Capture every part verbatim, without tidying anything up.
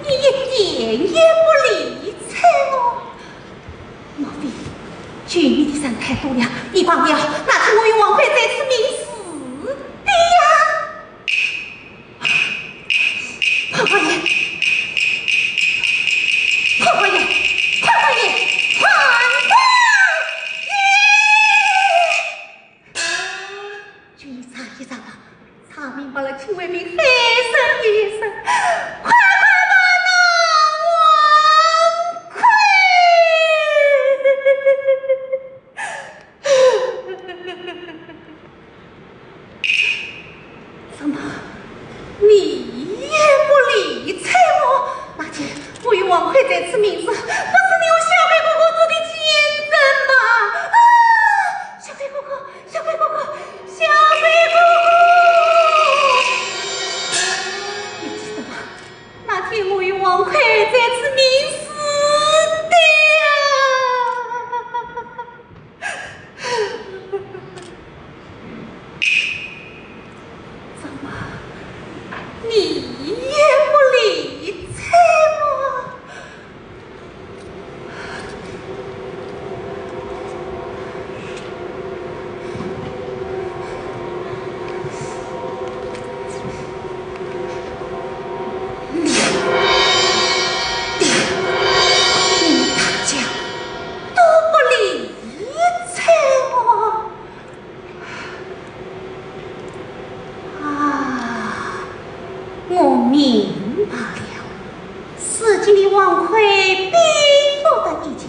你一点也不理睬我。莫非救你的人太多了，你忘了那天我与王魁在此盟誓的呀？潘王爷，潘王爷，潘王爷，潘王爷！ 救你查一查吧，查明白了，请为民喊冤一声，快快把那王魁！怎么，你也不理睬我？那天我与王魁在此盟誓，不是你我小魁哥哥做的见证吗？啊，小魁哥哥， 小魁哥哥，小魁哥哥！你记得吗？那天我与王魁在此盟誓的呀。怎么，你也不理睬我？ 你们大家都不理睬我。 啊，我明白了，如今的王魁并不得意见，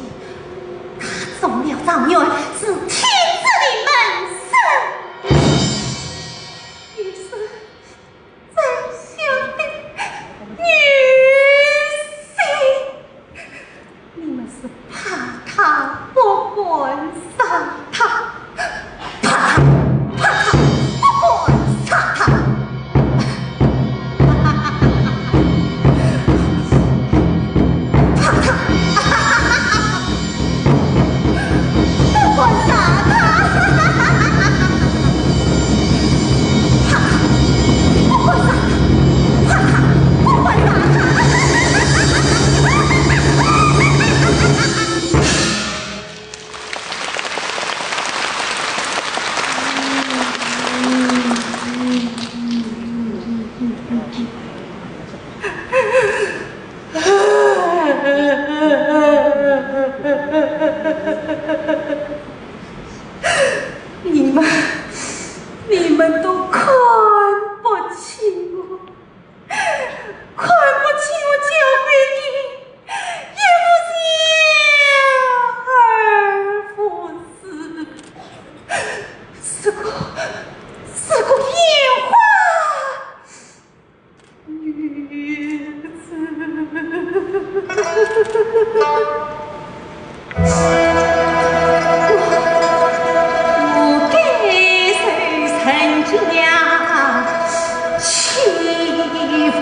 他中了状元是天子的门生，于是 宰相的女婿，你们是怕他不敢杀他，怕他，怕他不敢杀他，怕他。 不敢杀他！不敢杀他！不敢杀他！你们，你们都看不起我，看不起我焦桂英，一个小儿不是，是个，是个烟花。 女子。我该受人家欺负。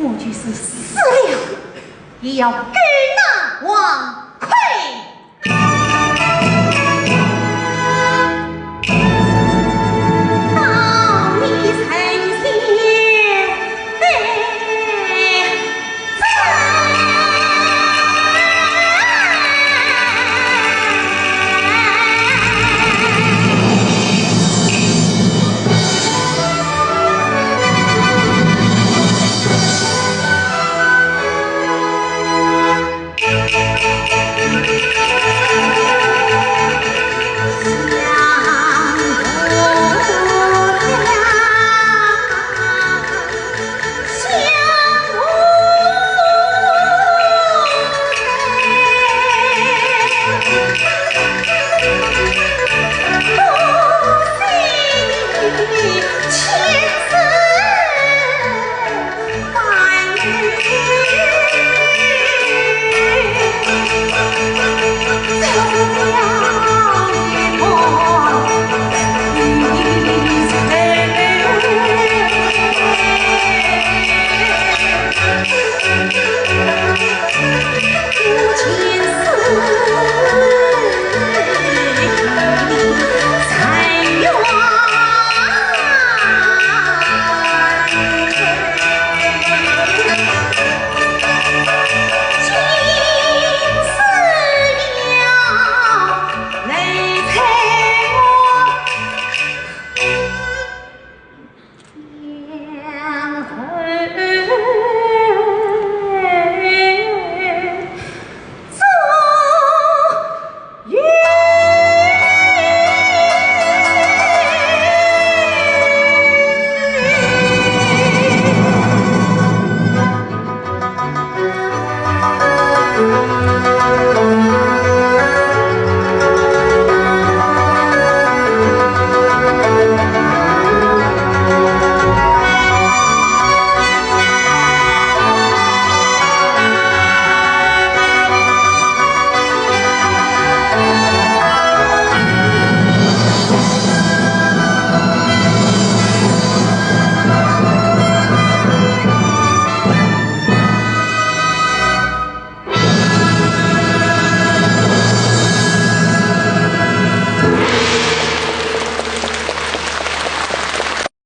我就是死了，也要跟那王